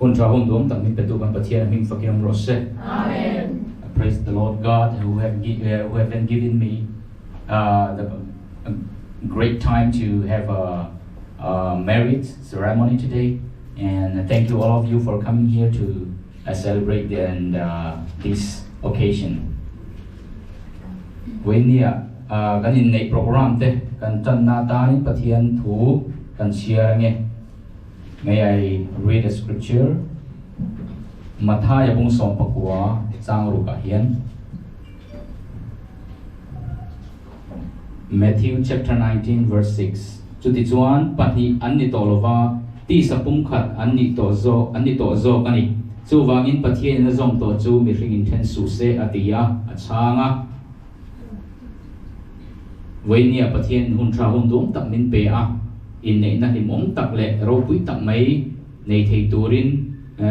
Hun tha hun duam tak min petu kan Pathian a hming fakin awm rawh se. Amen. I praise the Lord God who have who have been given me uh, the great time to have a, a marriage ceremony today and thank you all of you for coming here to uh, celebrate the, and uh, this occasion. Vawinia kan inneih program te kan tanna atanin Pathian thu kan chhiar ange. May I read a scripture? Mathaia bung 19 chang rukah hian Matthew chapter 19 verse 6 Chutichuan pahnih an ni tawh lova, tisa pumkhat an nih tawh zawk an ni tawh zawk a ni. Chuvangin Pathianin a zawm tawh chu mihring inthen suh se a ti a, a chhang a. Vawinia Pathianin hun tha hun duam tak min pe a, inneihna hlimawm tak leh ropui tak mai nei thei turin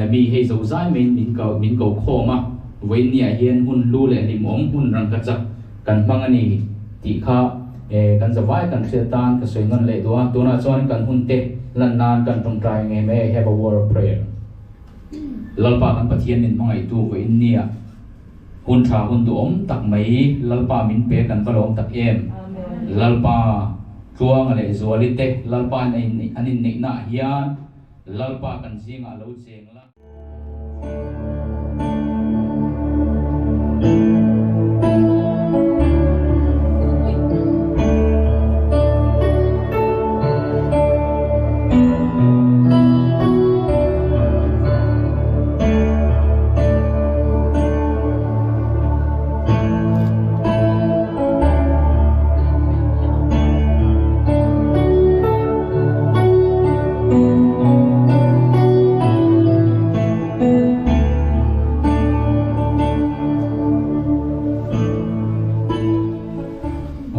mi hei zo zai maiin min ko min ko khawm a. Vawinia hian hun hlu leh hlimawm hun rangkachak kan hmang a ni tih kha kan zavai kan hriat tan ka sawi nawn leh duh a. Tunah chuan kan hun te lan nan kan tawngtai ngei mai a, have a word of prayer. Lalpa kan Pathian min hmangaihtu vawinia. Hun tha hun duhawm tak mai Lalpa min pe kan va lawm tak em. Lalpa Tluanga leh Zuali te Lalpa an inneihna ah hian Lalpa kan zingah lo cheng la.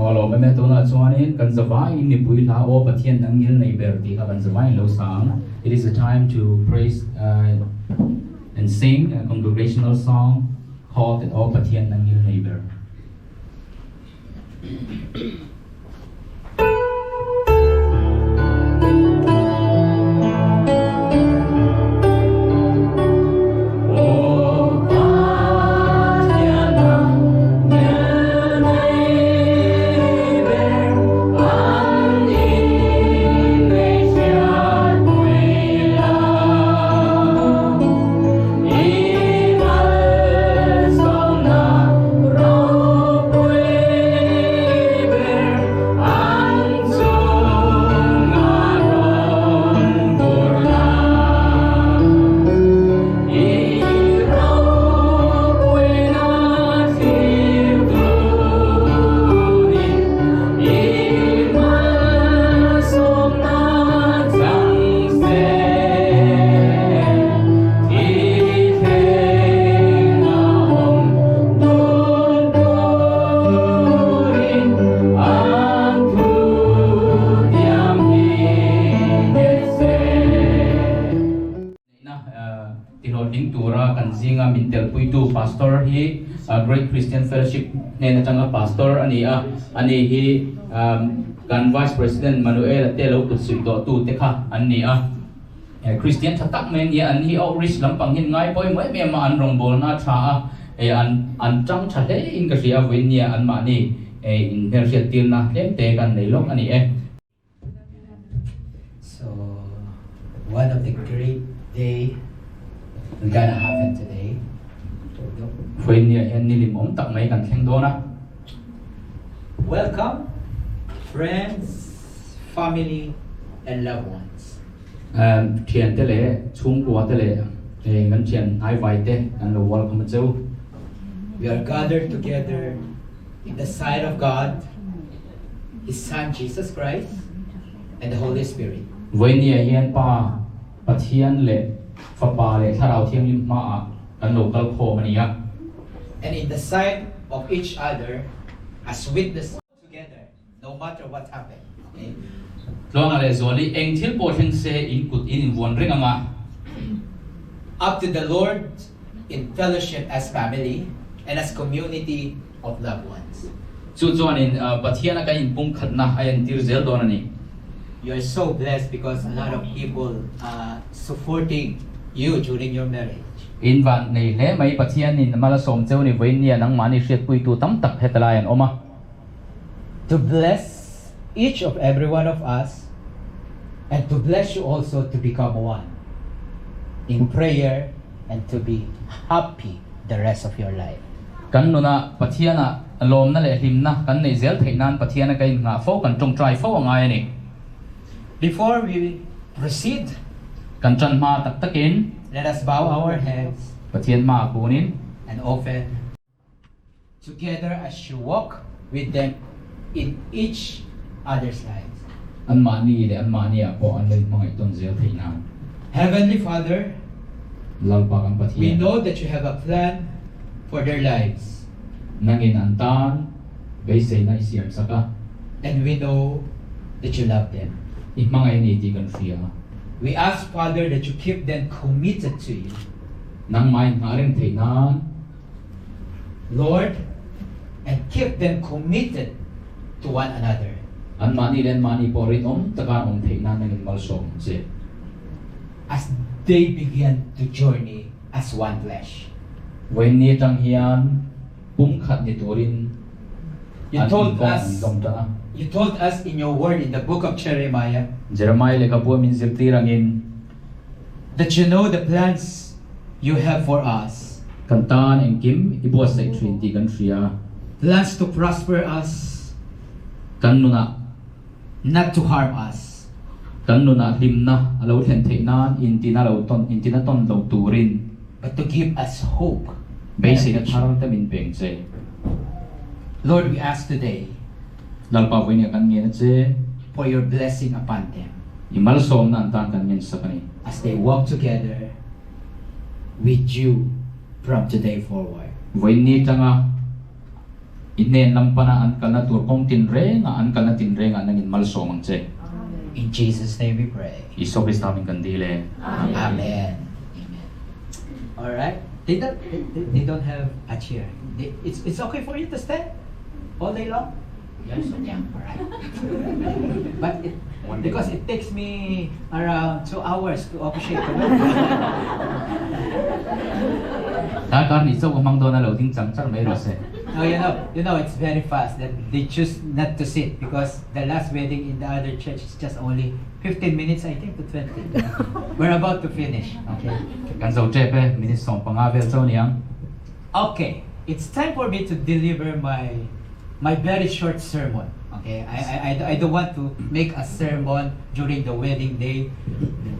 Aw lawm em e, tunah chuanin kan zavaiin mipui hla aw Pathian nang ngil nei ber tih kha kan zavaiin lo sa ang. It is a time to praise and sing a congregational song called Aw Pathian nang ngil nei ber. Neihna tihlawhtling tura kan zinga min telpuitu Pastor hi Great Christian Fellowship hnen atanga Pastor a ni a, ani hi kan Vice President Manuel-a te lo kut suih tawhtu te kha an ni a. Christian tha tak mai a ni a, an hi outreach lampang hian ngai pawimawh em em a, an rawngbawlna a tha a, an an tang tha hle in ka hria a, vawiin nia anmahni inhmelhriattirna tlem te kan nei lawk a ni e. So one of the great day we gonna happen today. Vawiin nia hian ni limawm tak mai kan thleng dawn a. Welcome friends, family and loved ones. Thian te leh chhungkua te leh kan thian hnaivai te kan lo welcome a cheu. We are gathered together in the sight of God. His Son Jesus Christ, and the Holy Spirit. Vawinia hian Pa, Pathian leh Fapa leh Thlarau Thianghlim hmaah kan lo kal khawm a ni a. And in the sight of each other as witnesses together, no matter what happened. Okay? Tluanga leh Zuali, eng thil pawh thleng se in kut in invuan reng ang a. Up to the Lord in fellowship as family and as community of loved ones. Chu chuanin Pathiana kan inpumkhatna a entir zel dawn a ni. You are so blessed because a lot of people are supporting. you during your marriage. In van nei hle mai Pathianin mal a sawm cheu ni vawiin nia nangmahni hriatpuitu tam tak hetlai an awm a. To bless each of every one of us and to bless you also to become one in prayer and to be happy the rest of your life. Kan nuna Pathiana lawmna leh hlimna kan neih zel theih nan Pathiana ka innghah fo kan tawngtai fo a ngai a ni. Before we proceed, Kan tan hma tak takin. Let us bow our heads. Pathian hma a kunin. And open. Together as you walk with them in each other's lives. Anmahni leh anmahniah pawh an lo inhmangaih tawn zel theih nan. Heavenly Father, Lalpa kan we Pathian. know that you have a plan for their lives. Nangin an tan beiseina i siam sak a. And we know that you love them. I hmangaih a ni tih kan hria. We ask, Father, that you keep them committed to you. Nangmah in nghah reng theih nan. Lord, and keep them committed to one another. Anmahni leh anmahni pawh rinawm taka an awm theih nan nangin malsawm ang che. As they begin to journey as one flesh. Vawiinni atang hian pumkhat ni turin You an told inkawng an us, zawm tan a. you told us in your word in the book of Jeremiah. Jeremiah lehkhabu a min zirtir angin. That you know the plans you have for us. Kan tan engkim i buatsaih thin tih kan hria. Plans to prosper us. Kan nunah. Not to harm us. Kan nunah hlimna a lo thlen theih nan intina lo tawn intina tawn lo turin. But to give us hope Beiseina thar te min peng che. Lord, we ask today. Lalpa vawinia kan ngen a che. For your blessing upon them. I malsawmna an tan kan ngen sak a ni. As they walk together with you from today forward. Vawiinni atanga i hnen lam pana an kalna tur kawng tin rengah an kalna tin rengah nangin malsawm ang che. In Jesus name we pray. Isua Krista min kan dil e. Amen. Amen. All right. They don't they, they don't have a chair. They, it's it's okay for you to stand all day long. Yes. Yeah, all right. But it, because it takes me around 2 hours to officiate the wedding. Darkar hnih chauh ka hmang dawn a lo ding chang char mai rawh se. No, it's very fast that they choose not to sit because the last wedding in the other church is just only 15 minutes, I think, to 20. We're about to finish, okay? Kan zo tep e, minute 15 vel chauh niang. Okay, it's time for me to deliver my very short sermon. Okay, I don't want to make a sermon during the wedding day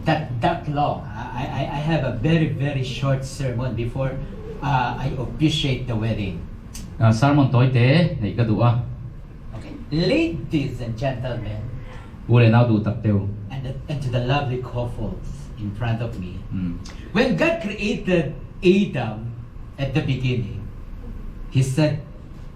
that long. I have a very, very short sermon before I officiate the wedding. Sermon tawi te neih ka duh a. Okay, ladies and gentlemen, U leh nau duh tak teu. and to the lovely couples in front of me. When God created Adam at the beginning, he said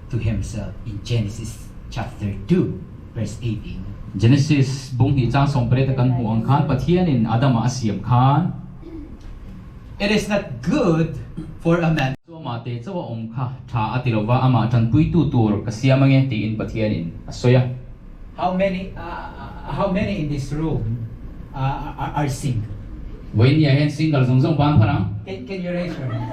to himself in Genesis chapter 2, verse 18. Genesis bung hnih chang 18 a kan hmuh ang khan Pathianin Adama a siam khan. It is not good for a man. Chu amah te chauh a awm kha tha a ti lova amah tanpuitu tur ka siam ange tiin Pathianin a sawi a. How many in this room are single? Vawinia hian single zawng zawng ban phar ang. Can you raise your hand?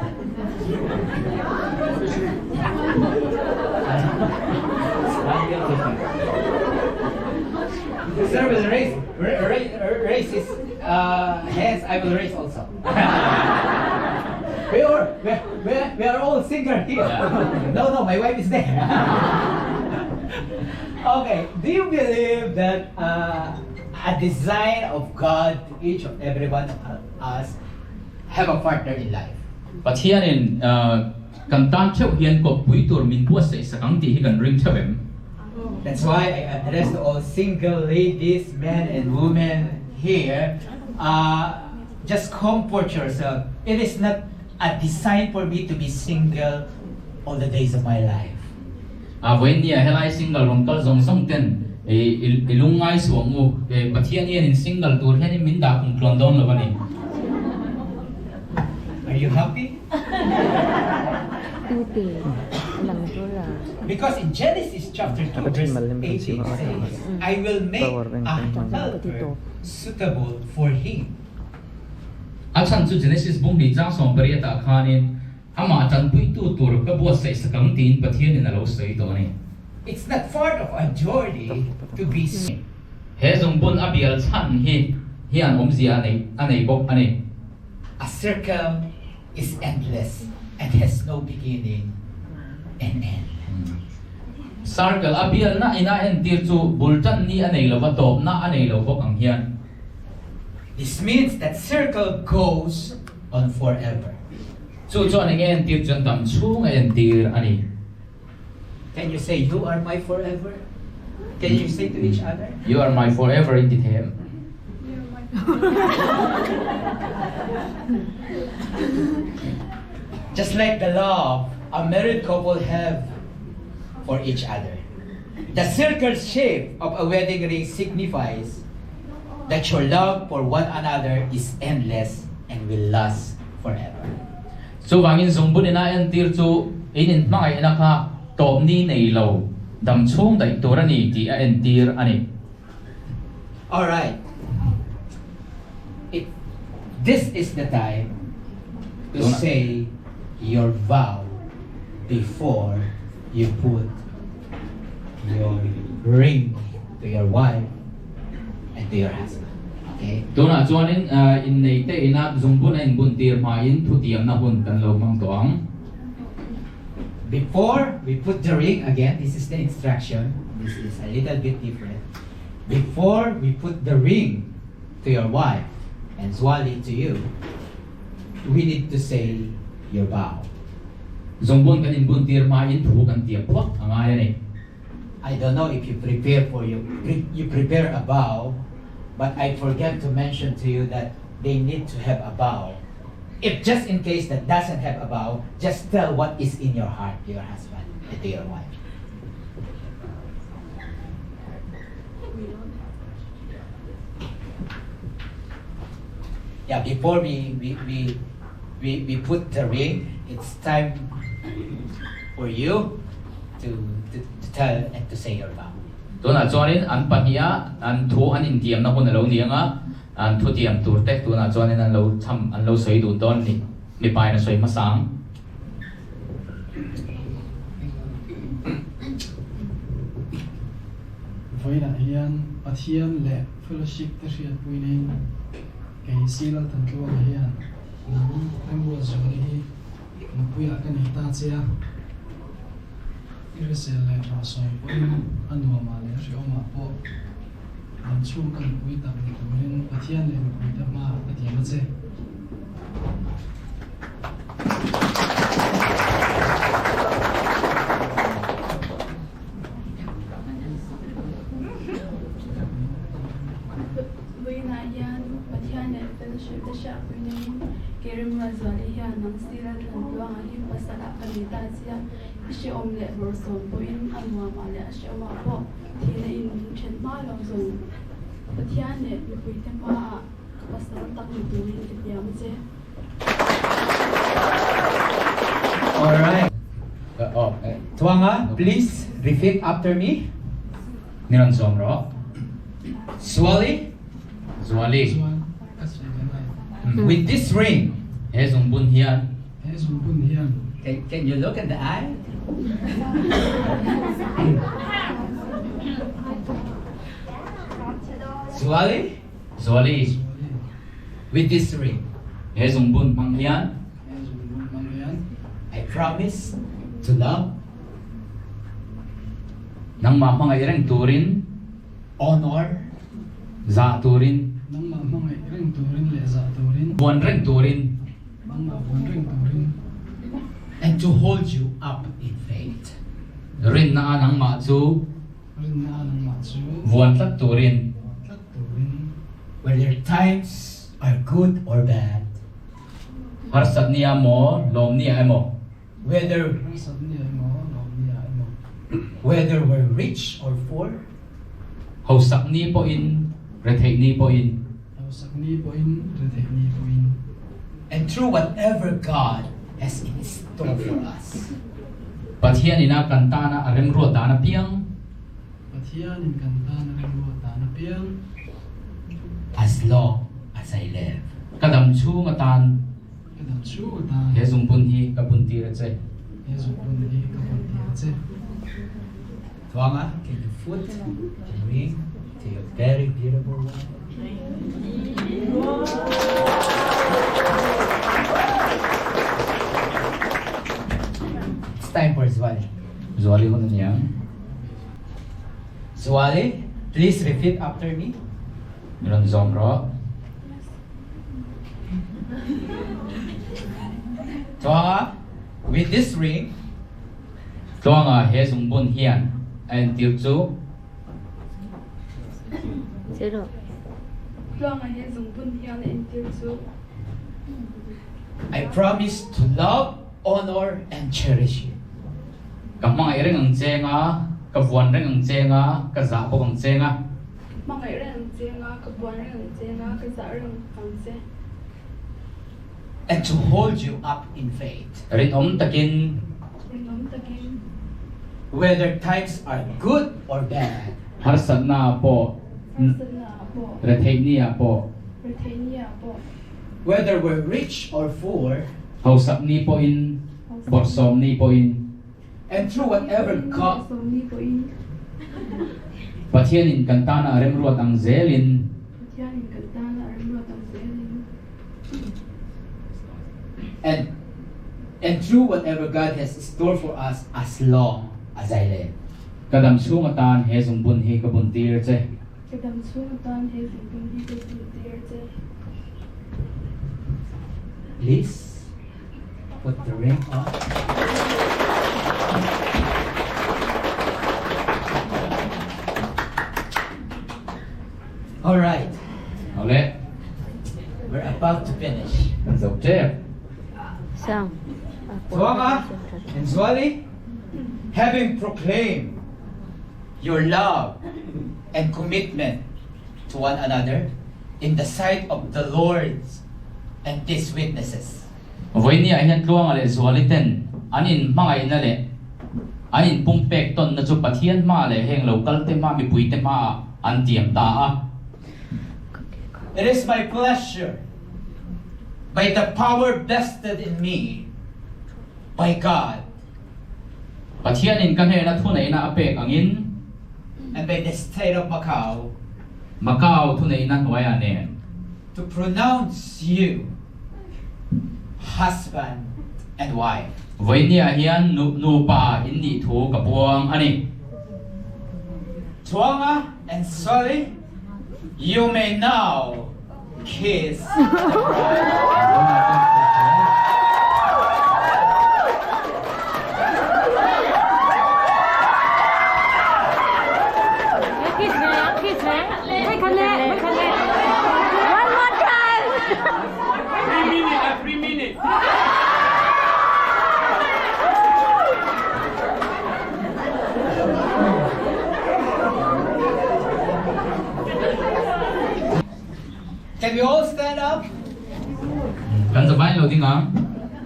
Sir will raise his hands. I will raise also. We are all single here. No, my wife is there. Okay, do you believe that a design of God to each of every one of us have a partner in life? Pathianin kan tan theuh hian kawppui tur min buatsaih sak ang tih hi kan ring theuh em? That's why I address to all single ladies, men and women here. Just comfort yourself. It is not a design for me to be single all the days of my life. A vawinia helai single rawn kal zawng zawng ten i lungngai suh ang u. Pathian hianin single tur hianin min dah kum tluan dawn lo a ni. Are you happy? Because in Genesis chapter 2 verse 18 says, I will make a helper suitable for him. A chhan chu Genesis bung hnih chang 18 ah khanin amah tanpuitu tur ka buatsaih sak ang tiin Pathianin a lo sawi tawh a ni. It's not part of our journey to be. He zungbun a bial chhan hi hian awmzia a nei a nei bawk a ni. A circle is endless and has no beginning and end. Circle a bialna ina entir chu bul tan ni a nei lova tawpna a nei lo bawk ang hian. This means that circle goes on forever. Chu chuan enge entir chuan dam chhung a entir a ni. Can you say you are my forever? Can you say to each other? You are my forever in ti them. Just like the love a married couple have for each other. The circle shape of a wedding ring signifies that your love for one another is endless and will last forever. Chuvangin zungbun ina entir chu in in hmangaihna kha tawp ni nei lo dam chhung daih tur a ni tih a entir a ni. All right. It, this is the time to say your vow before you put your ring to your wife and to your husband. Okay? Tunah chuanin innei te ina zungbun a inbun tir hmain thutiamna hun kan lo hmang tawh ang. Before we put the ring, again, this is the instruction. This is a little bit different. Before we put the ring to your wife and Zuali to you, we need to say your vow. Zungbun kan inbun tir hmain thu kan tiam phawt a ngai a ni. I don't know if you prepare for you you prepare a vow, but I forget to mention to you that they need to have a vow. If just in case that doesn't have a vow, just tell what is in your heart to your husband and to your wife. Yeah, before we put the ring, it's time for you to tell and to say your vow. Tunah chuanin an pahniha an thu an intiamna hun a lo ni anga an thu tiam tur te tunah chuanin an lo cham an lo sawi dun dawn a ni. Mipain a sawi hmasa ang. Vawiinah hian Pathian leh Fellowship te hriatpuinin kei Silal Thantluanga hian nang Remruatzuali hi nupuiah ka nei ta che a. I hrisel leh rawhsawi pawhin a nuamah leh hreawmah pawh lam chhung ka nupui tak ni turin Pathian leh mipuite hmaah ka tiam a che. Vawiinah hian Pathian leh Fellowship te hriatpui neiin Kerimruatzuali hian nang sira thlan tluangah hi pasal ah ka nei ta chia. I hrehawm leh bawrhsawm pawhin a nuamah leh a hrehawmah pawh thihna in min then hma lo zawng. Pathian leh mipuite hmaah ka pasal tak ni turin ka tiam a che. Alright. Tluanga, please repeat after me. Ni rawn zawm rawh. Zuali. Zuali. Chuan ka sawi ve lai. With this ring. He zungbun hian. He zungbun hian. Can you look in the eye? Zuali. Zuali. With this ring. He zungbun hmang hian. He zungbun hmang hian. I promise to love. Nangmah hmangaih reng turin. Honor. Zah turin. Nangmah hmangaih reng turin leh zah turin. Buan reng turin. Nangmah buan reng turin. And to hold you up in faith. Rinna a nangmah chu. Rinna a nangmah chu. Vuan tlat turin. Vuan tlat turin. Whether times are good or bad. Harsat ni emaw, lawm ni emaw. Whether Harsat ni emaw, lawm ni emaw. Whether we're rich or poor. Hausak ni pawhin, retheih ni pawhin. Hausak ni pawhin, retheih ni pawhin. And through whatever God has in store for us. Pathian ina kan tana a remruat dan apiang. Pathian in kan tana remruat dan apiang. As long as I live. Ka dam chhung atan. Ka dam chhung atan. He zungbun hi ka bun tir a che. He zungbun hi ka bun tir a che. Tluanga, can you put the ring to your very beautiful wife? It's time for Zuali. Zuali hun a niang. Zuali, please repeat after me. Rawn zawm rawh. Tluanga, with this ring. Tluanga he zungbun hian a entir chu. Tluanga he zungbun hian a entir chu. I promise to love, honor and cherish you. Ka hmangaih reng ang che nga, ka vuan reng ang che nga, ka zah bawk ang che nga. Hmangaih reng ang che nga, ka buan reng ang che nga, ka zah reng ang che. And to hold you up in faith. Rinawm takin. Rinawm takin. Whether times are good or bad. Harsatna ah pawh. Harsatna ah pawh. Retheihni ah pawh. Retheihni ah pawh. Whether we're rich or poor. Hausakni pawhin, bawrhsawmni pawhin. And through whatever God. Bawrhsawmni pawhin. Pathianin kan tana a remruat ang zelin. Pathianin kan tana a remruat ang zelin. And and through whatever God has stored for us as long as I live. Ka dam chhung atan he zungbun hi ka bun tir che. Ka dam chhung atan he zungbun hi ka bun tir che. Please put the ring on. All right. Awle. We're about to finish. Kan zo tep. Tluanga and Zuali, having proclaimed your love and commitment to one another in the sight of the Lord and these witnesses. Vawinia hian Tluanga leh Zuali ten an in hmangaihna leh an in pumpek tawnna chu Pathian hma leh heng lo kalte hma mipuite hmaah an tiam ta a. It is my pleasure by the power vested in me by God. Pathianin ka hnena thuneihna a pek angin. And by the state of Macau. Macau thuneihna hnuaiah nen. To pronounce you husband and wife. Vawinia hian nu nupa in nih thu ka puang a ni. Tluanga and Zuali, you may now kiss the bride. Can we all stand up? Kan zavai lo ding ang.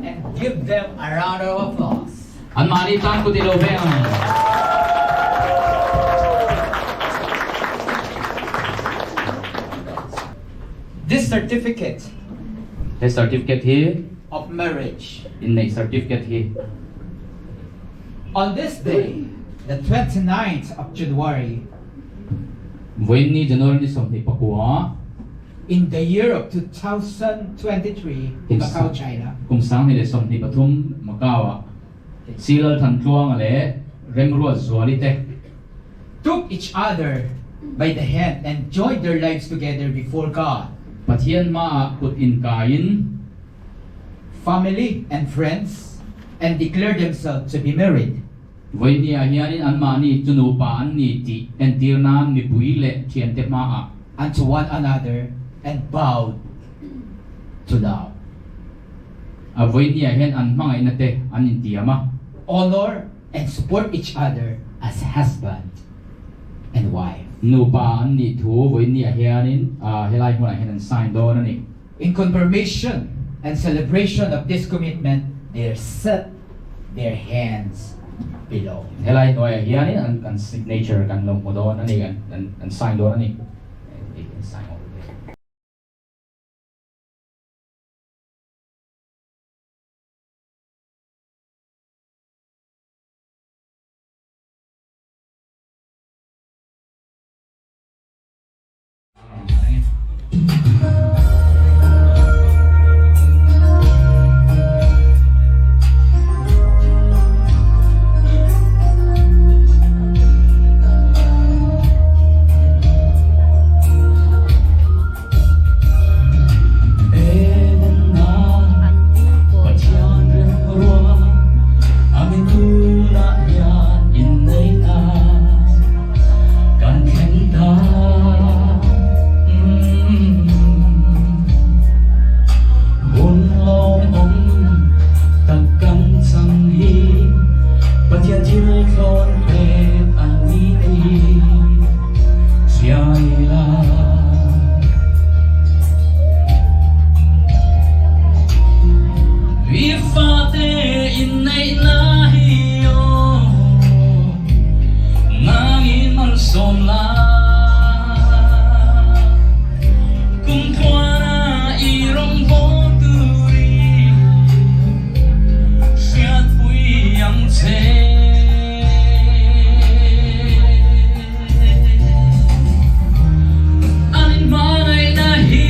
And give them a round of applause. An mahni tan kut i lo ve ang. This certificate. He certificate hi. Of marriage. Inneih certificate hi. On this day, the 29th of January. Vawiinni January ni 24. In the year of 2023, Macau, China. Kum 2023 Macau-ah Silal Thantluanga leh Remruat Zuali te. Took each other by the hand and joined their lives together before God. Pathian hmaah kut inkaiin. Family and friends and declared themselves to be married. Vawinia hianin anmahni chu nupa an ni tih entir nan mipui leh thiante hmaah. Unto one another and vowed to love. A Vawinia hian an hmangaihna te an intiam a. Honor and support each other as husband and wife. Nupa an nih thu Vawinia hianin helai hmunah hian an sign dawn a ni. In confirmation and celebration of this commitment, they set their hands below. Helai hnuaiah hianin an kan signature kan lo hmu dawn a ni, an sign dawn a ni. They can sign over there. Inneihna hi aw nangin malsawm la kum tluana i rawngbâwl turin hriatpui ang che. An inhmangaihna hi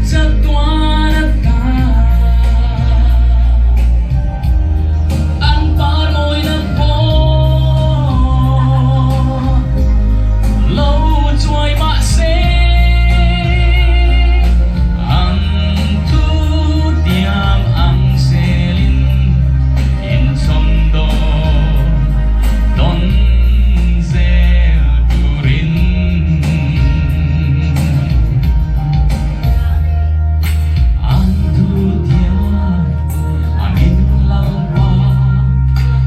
chatuan a ta. An parmawina pawh lo chuai mah se, an thu tiam ang selin inchawm dawn tawn zel turin. An thu thiam an inlalpa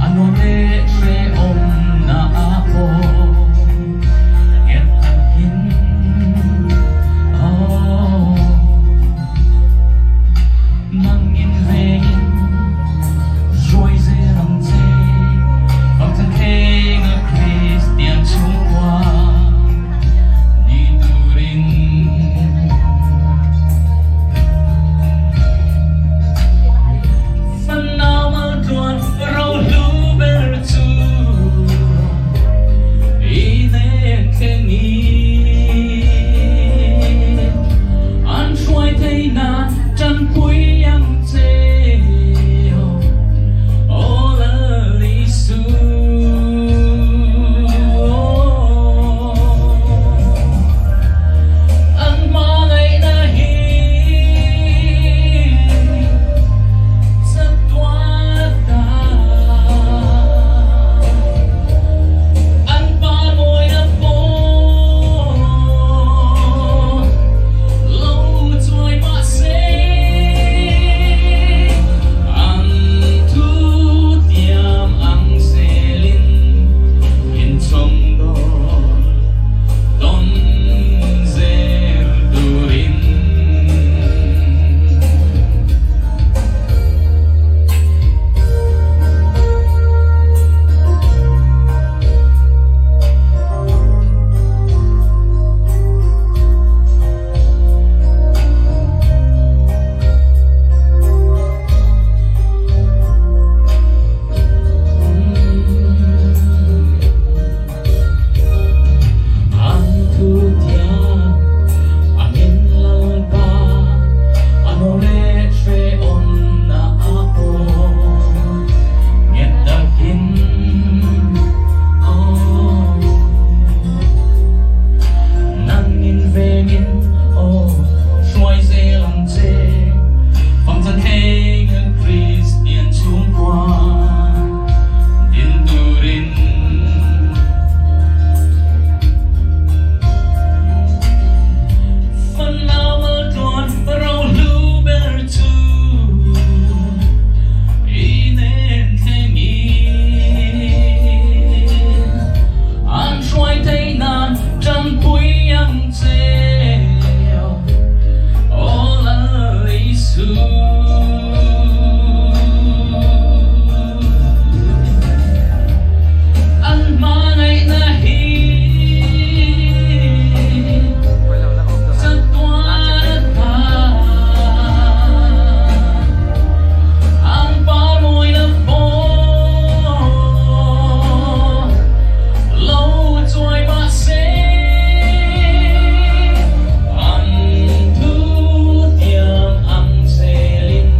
a nuam leh hrehawmna a pawh nghet takin aw. Nang in vengin ruai zel ang che, Vangthan thlenga Kristian chhungkua ni turin. Fanau maltluan rohlu ber chu i nen thleng i an hruai thei nan tanpui ang che aw Lal Isu. An hmangaihna hi chatuan a ta. An parmawina pawh lo chuai mah se, an thu tiam ang selin inchawm dawn tawn zel turin. An thu thiam an inlalpa a nuam leh hrehawmna a pawh nghet takin aw. Nang in vengin aw hruai zel ang che, Vangchan thleng Kristian chhungkua din turin. Fanau maltluan rohlu ber chu i nen thleng in an hruai theih nan tanpui ang che aw Lal Isu. An hmangaihna hi chatuan a ta. An parmawina pawh lo chuai mah se, an thu tiam ang selin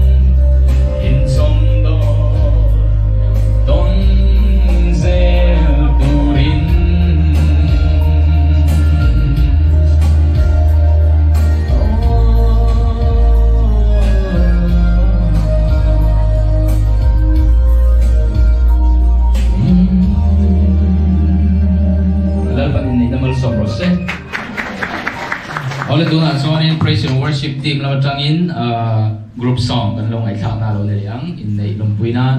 inchawm dawn tawn zel turin. Lalpan inneihna malsawm rawh se. Awle tunah chuanin Praise and Worship team lam atangin group song kan lo ngaihthlakna a lo ni leh ang inneih lawmpui nan.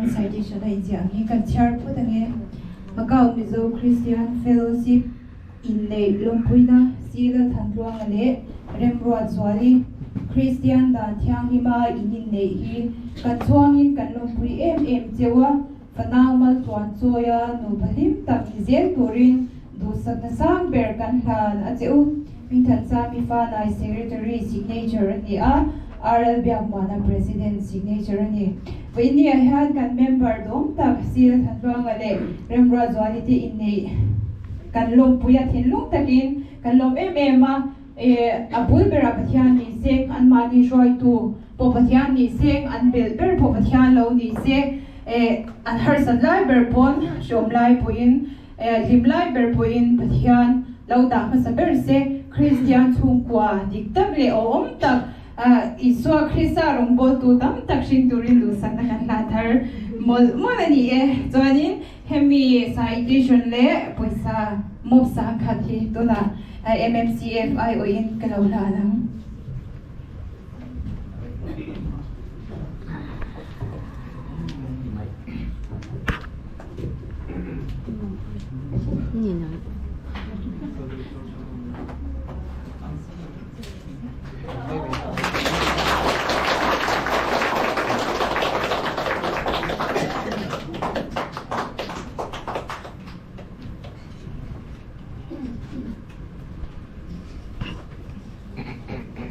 Citation a inziah ang hi kan chhiar phawt ang e. Macau Mizo Christian Fellowship inneih lawmpuina Si Lalthantluanga leh Remruatzuali Kristian dan thianghlima in inneih hi kan chhuangin kan lawmpui em em cheu a, fanau maltluan chawia nupa hlim tak ni zel turin duhsakna sang ber kan hlan a che u. Hmingthansami Fanai Secretary signature a ni a, RL Biakmuana President signature a ni. Vawiinniah hian kan member dawm tak Si Lalthantluanga leh Remruatzuali te inneih kan lawmpui a, thinlung takin kan lawm em em a, a bul berah Pathian ni se, anmahni hruaitu pawh Pathian ni se, an belh ber pawh Pathian lo ni se, an harsat lai ber pawn hreawm lai pawhin Hlim lai ber pawhin Pathian lo dah hmasa ber se, Kristian chhungkua dik tak leh awhawm tak, Isua Krista rawngbawltu tam tak hring turin duhsakna kan hlah thar mawlh mawlh a ni e. Chuanin hemi citation leh pawisa mawp sangkhat hi tunah MMCF aiawhin ka lo hlan ang.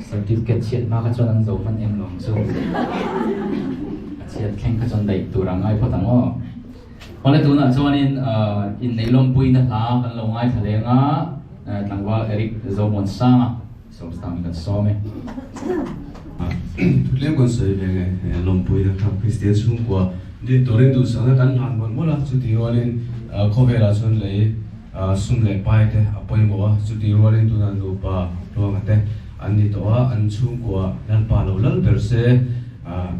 Certificate chhiat hma kha chuan an zo hman em lo ang chu. A chhiat thleng kha chuan daih tur a ngai phawt ang aw. Awle tunah chuanin inneih lawmpuina hla kan lo ngaithla leng a, tlangval Eric Zomuansanga sawmstang in kan sawm e. Thutlem kan sawi ve nge lawmpuina kha Kristian chhungkua din turin duhsakna kan hlan mawlh mawlh a, chutih rualin khawvelah chuan lei sum leh pai te a pawimawh a, chutih rualin tunah nupa tluanga te an ni tawh a, an chhungkua Lalpa lo lal ber se.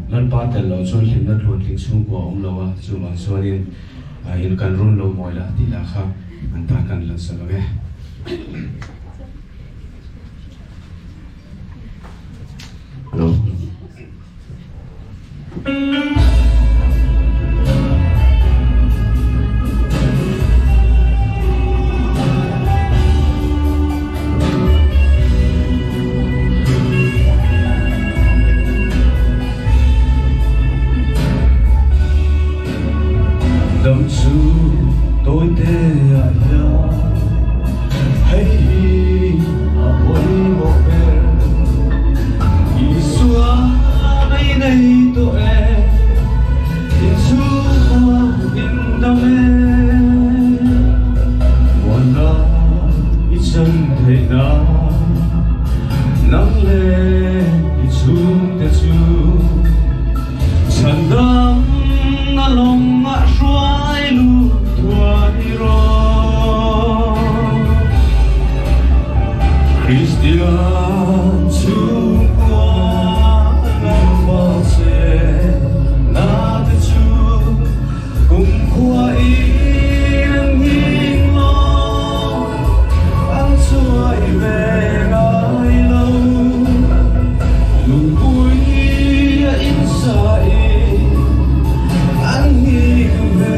Lalpa tel loh chuan hlimna tluantling chhungkua a awm lo a, chuvang chuanin in kan run lo mawi la tih lah kha an tan kan lansa lo e. Hello. Dam chu tawite ah hian hei hi a pawimawh ber Isua mei nei tawh e inchhungkhua in dam e Muanna i chan theih nan Nang leh i chhungte chu chhandam na lawngah hruai lut thuai rawh. Kristian chhungkua lalpa che na te chu kumkhua in an hing lo. An chuai ve ngai lo. Lungpui a insa in an hing ve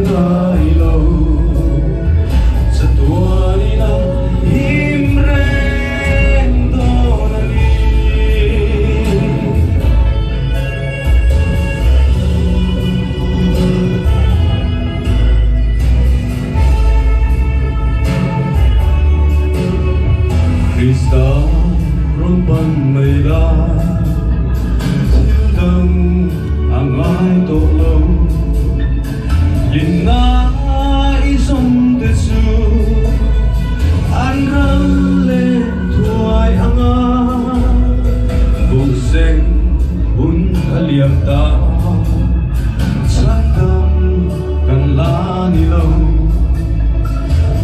ngai lo. Chatuan in a him reng dawn a ni. Krista rawn pan mai la, thil dang a ngai tawh lo. Hlimna i zawm te chu an ral leh thuai ang a, buhseng hun a liam ta, chhandam kan la ni lo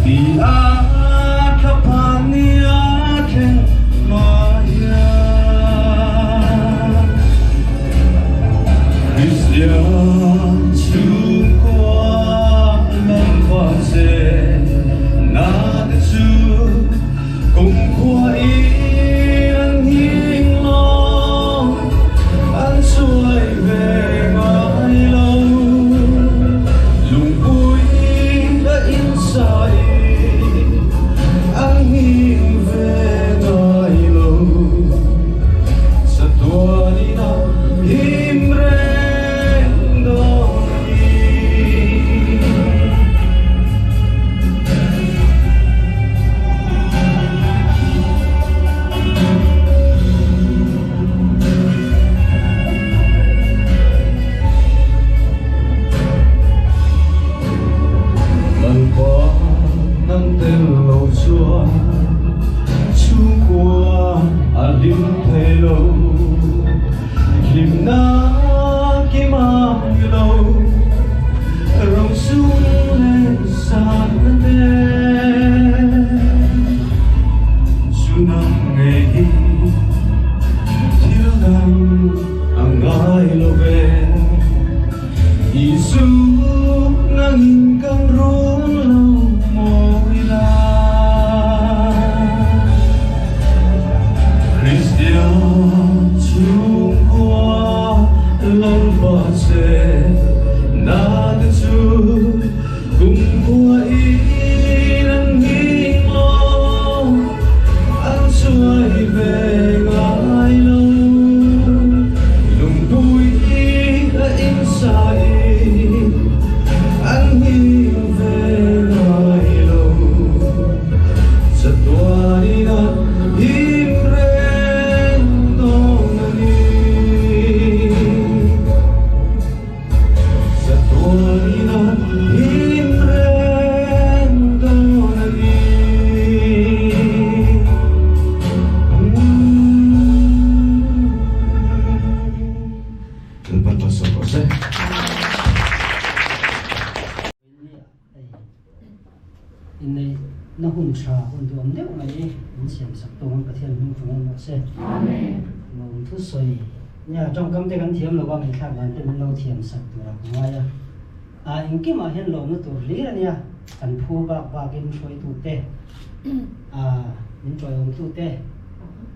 ti a thla phan ni a thleng hma hian Kristian chhungkua chu nangin kan run lo mawi la. Kristian chhungkua Lalpa che na te chu kumkhua in an nghing lo, an chuai ve ngai lo. Lungpui a insai an nghing ve ngai lo. Chatuanin a him reng dawn a ni. Chatuanin a him reng dawn a ni. Lalpan malsawm rawh se. Inneih na hun tha hun duam deuh mai min siam sak tawng ang Pathian hming fang awm rawh se. Lawm thu sawi nia tawngkam te kan thiam lo a ngaihthlak dan te min lo thiam sak tur a ka ngai a. A engkimah hian lawmna tur hlir a nia kan phu bak bakin hruaitu te a min tawiawm tu te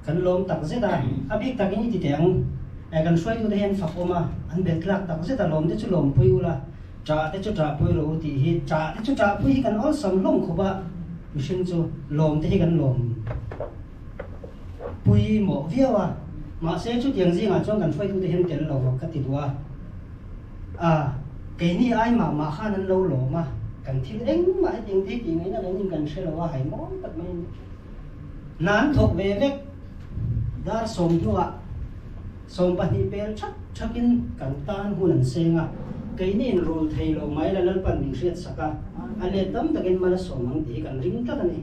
kan lawm tak zet a. A bik takin i ti teh ang kan hruaitu te hian fak awm a an belh tlak tak zet a lawm te chu lawmpui ula. Ṭah te chu ṭah pui rawh u tih hi ṭah te chu ṭah pui hi kan awlsam hlawm khawp a, mihring chu lawm te hi kan lawm pui mawh viau a, mahse chutiang zingah chuan kan hruaitute hian tel lo vak ka ti duh a, a keini ai mah mah khan an lo lawm a, kan thil engmah hetiang te hi tih ngaihna kan in kan hre lo a, haimawm tak mai a ni. Hna an thawk ve vek dar 10 hnuah. 20 pel thak thakin kan tan hun an seng a, keini in rul thei lo mai la Lalpan min hriat sak a, a let tam takin mal a sawm ang tih hi kan ring tlat a ni.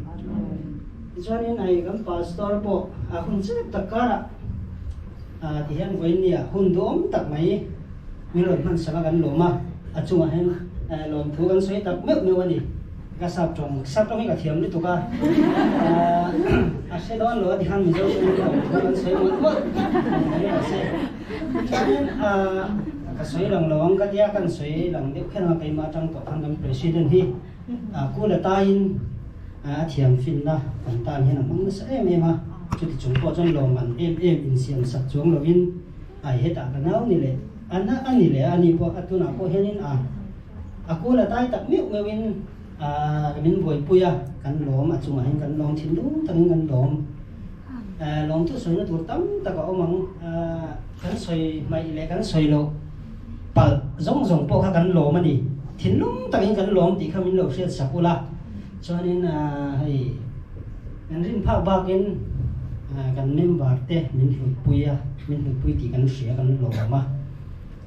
Tichuanin hei kan pastor pawh a hun chep tak karah ti hian vawinia hun duhawm tak mai min rawn hman sak a kan lawm a, a chungah hian lawmthu kan sawi tak meuh meuh a ni. Ka sap tawng, sap tawng hi ka thiam lutuk a, a hre dawn lo a ti khan Mizo tawngin lawmthu kan sawi mawlh mawlh mai rawh se. Chuanin ka sawi lang lo ang ka tia kan sawi lang deuh kher ang a, keimah atang tawh khan kan President hi kul a taiin a thiam finna kan tan hian a hmang nasa em em a, chuti chung pawh chuan lawmman em em insiam sak chuang lovin ai hetah ka nau ni leh a na a ni leh a, ani pawh a tunah pawh hianin a A kul a tai tak meuh meuhin min buaipui a, kan lawm, a chungah hian kan lawm thinlung takin kan lawm. Lawmthu sawina tur tam tak a awm ang, kan sawi hmaih leh kan sawi loh palh zawng zawng pawh kha kan lawm a ni. Thinlung takin kan lawm tih kha min lo hriat sak ula, chuanin hei kan rin phak bakin kan member te min hlutpui a, min hlutpui tih kan hria kan lawm a.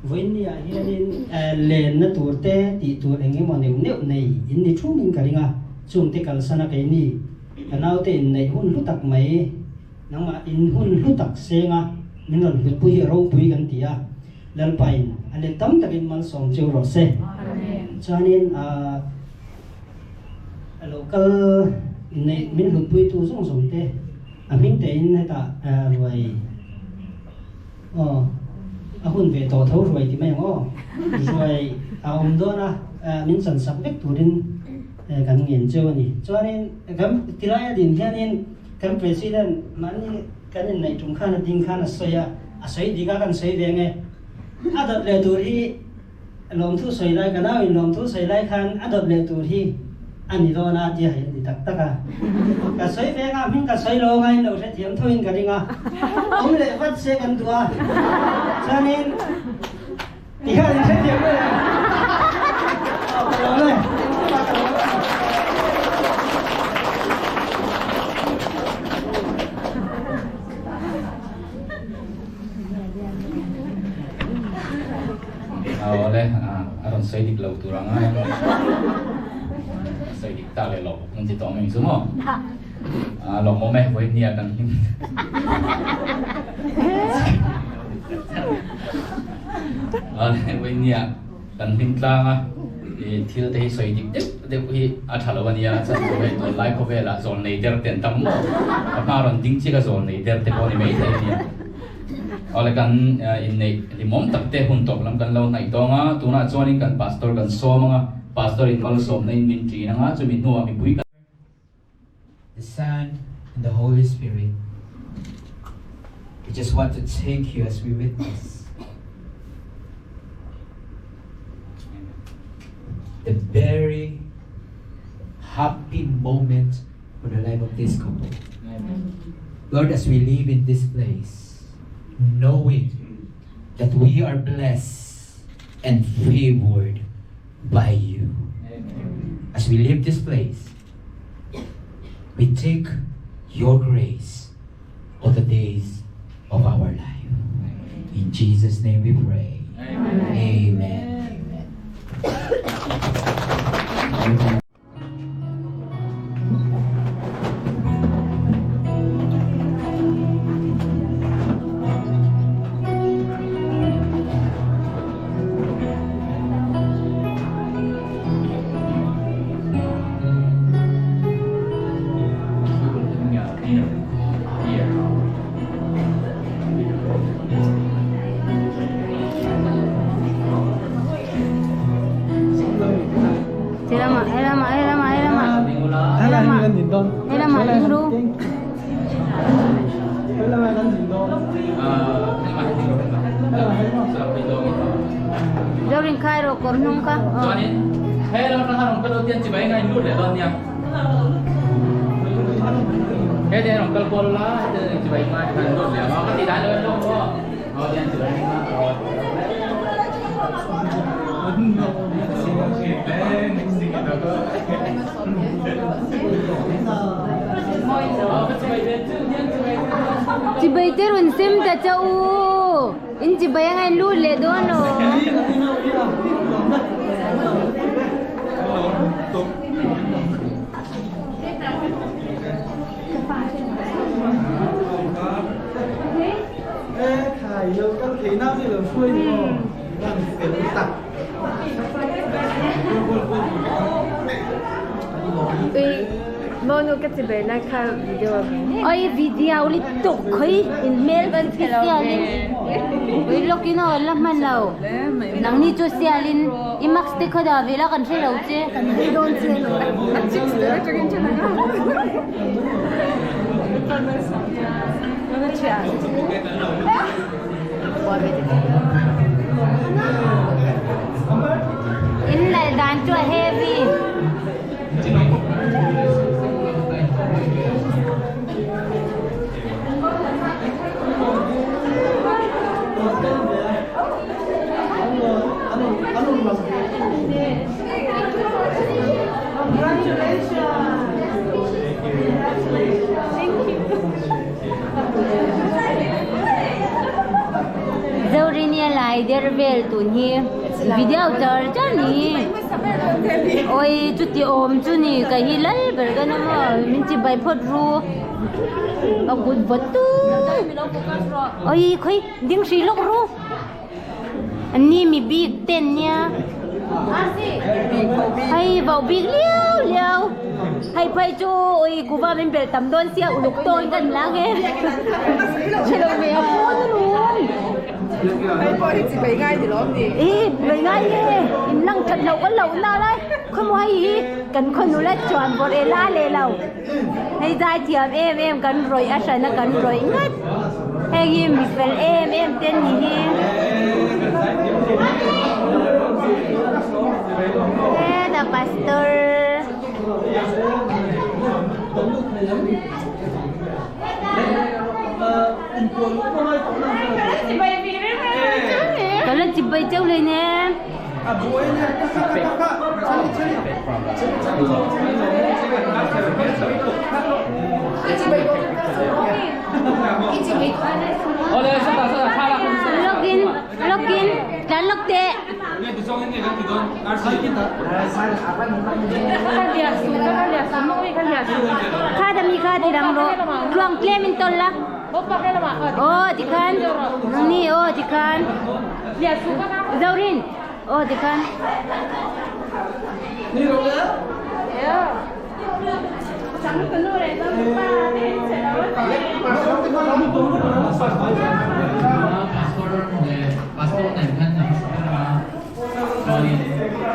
Vawiinniah hianin lenna tur te tih tur eng emaw neuh neuh nei in ni thumin ka ring a, chungte kalsana keini ka naute inneih hun hlu tak mai, nangmah in hun hlu tak senga min rawn hlutpui hi a ropui kan ti a, Lalpain a let tam takin malsawm cheu rawh se. Chuanin a lo kal inneih min hlutpuitu zawng zawng te a hming tein hetah ruai. Aw, a hun ve tawh tho ruai ti mai ang aw. Ruai a awm dawn a, min chan sak vek turin kan ngen cheu a ni. Chuanin kan tilai a din hianin kan President mahni kan inneih tum khan a ding khan a sawi a, a sawi dik a kan sawi ve nge. A dawt leh tur hi Lawmthu sawi lai, ka nauin lawmthu sawi lai khan a dawt leh tur hi a ni dawn a tia hei a ni tak tak a. Ka sawi ve anga hming ka sawi lo anga in lo hrethiam thoin ka ring a. Awm leh vat se kan duh a. Chuanin ti khan in hrethiam mai ang. Aw ka lawm e. Ka lawm e. Awle, a rawn sawi dik lo tur ang a, sawi dik tak leh lo an ti tawh mai chu maw? Lawmawm e, vawinia kan hlim. Awle, vawinia kan hlim tlang a, thil te hi sawi dik deuh deuh hi a tha lo a nia, chuan chu hei tunlai khawvelah zawn nei der te an tam maw? Ka hma rawn ding chiah ka zawn nei der te pawh ni maithei a nia. Ole kan in nei limom takte hun top lam kan lo nai tonga tuna chuanin kan pastor kan somanga pastor in mal som na in min ti na nga chumi nuwa mi pui The Son and the Holy Spirit. We just want to thank you as we witness the very happy moment for the life of this couple. Lord, as we live in this place, knowing that we are blessed and favored by you. As we leave this place, we take your grace all the days of our life. In Jesus' name we pray. Amen. Amen. Amen. Chị bay tê run sim ta cháu in chị bay ngay lút lệ đó nó Ôi video li tục khí in mail vẫn sialin oi lokino lam man lo nang ni chu sialin imax te khoda vela kan thei lo che don che lo a chicks te chagin chana in lại đàn cho heavy Zorinia lại der vel tun hi video char char ni oi chu ti om chu ni ka hi lal ber ga na mo min chi bai phot ru a good bot tu oi khoi ding si lok ru ani mi big ten nha hay vào big liao liao hay phải cho oi cuba bên bel tầm đón xe uluk tôi gần lá nghe chơi mẹ phun luôn ý bị ngay in năng thật lâu có lâu nào đấy không hay ý cần con nó lại chọn bọn em la lê lâu hay ra chiam em cần rồi à sao nó cần rồi ngắt hay gì mình phải em tên gì the pastor. Đó là chị bay châu lên nè. Login, login, dan log tệ. Kha mi kha thì đang rồi, luang klemin tol la. Oh, dikan. Ni oh dikan. Zaurin. Oh dikan. Ni rồi đó.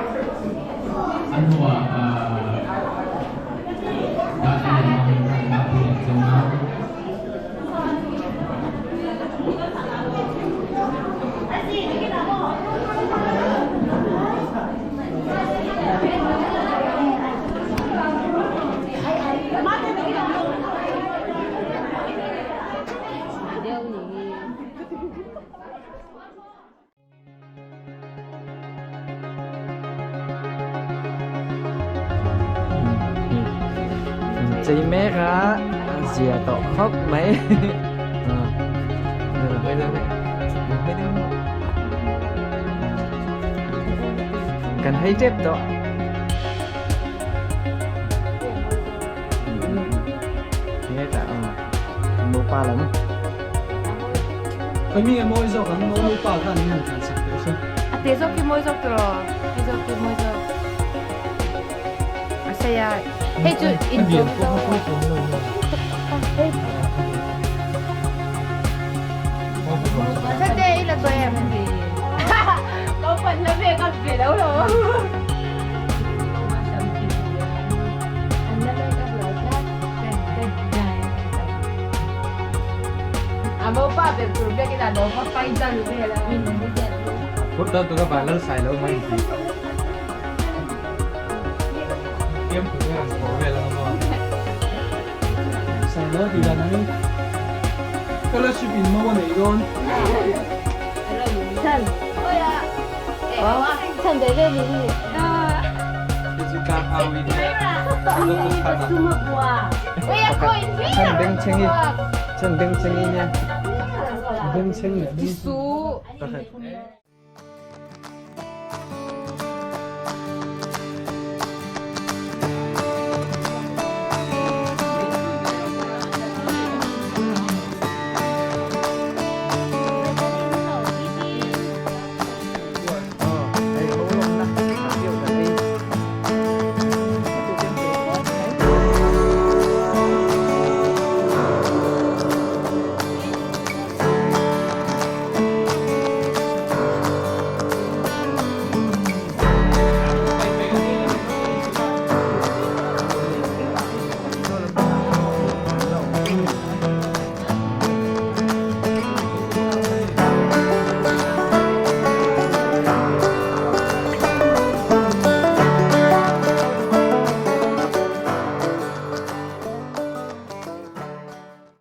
A hnuah data leh hmangin a phu leh cheu a. Chei mek a zia tawh khawp mai kan hei tep tawh. Nupa lam. Khoi mi nge mawi zawk ang mo nupa khan in han tlan sak teh se. A te zawk hi mawi zawk tiraw? Hei zawk hi mawi zawk. A sei a. Hei chu in chawm zawk. Sate i la tawi em? Ko pan la ve ka ve lo lo. Sailo tih dan angin fellowship in mo a nei dawn. Chan bengcheng i nia. Bengcheng leh bengcheng.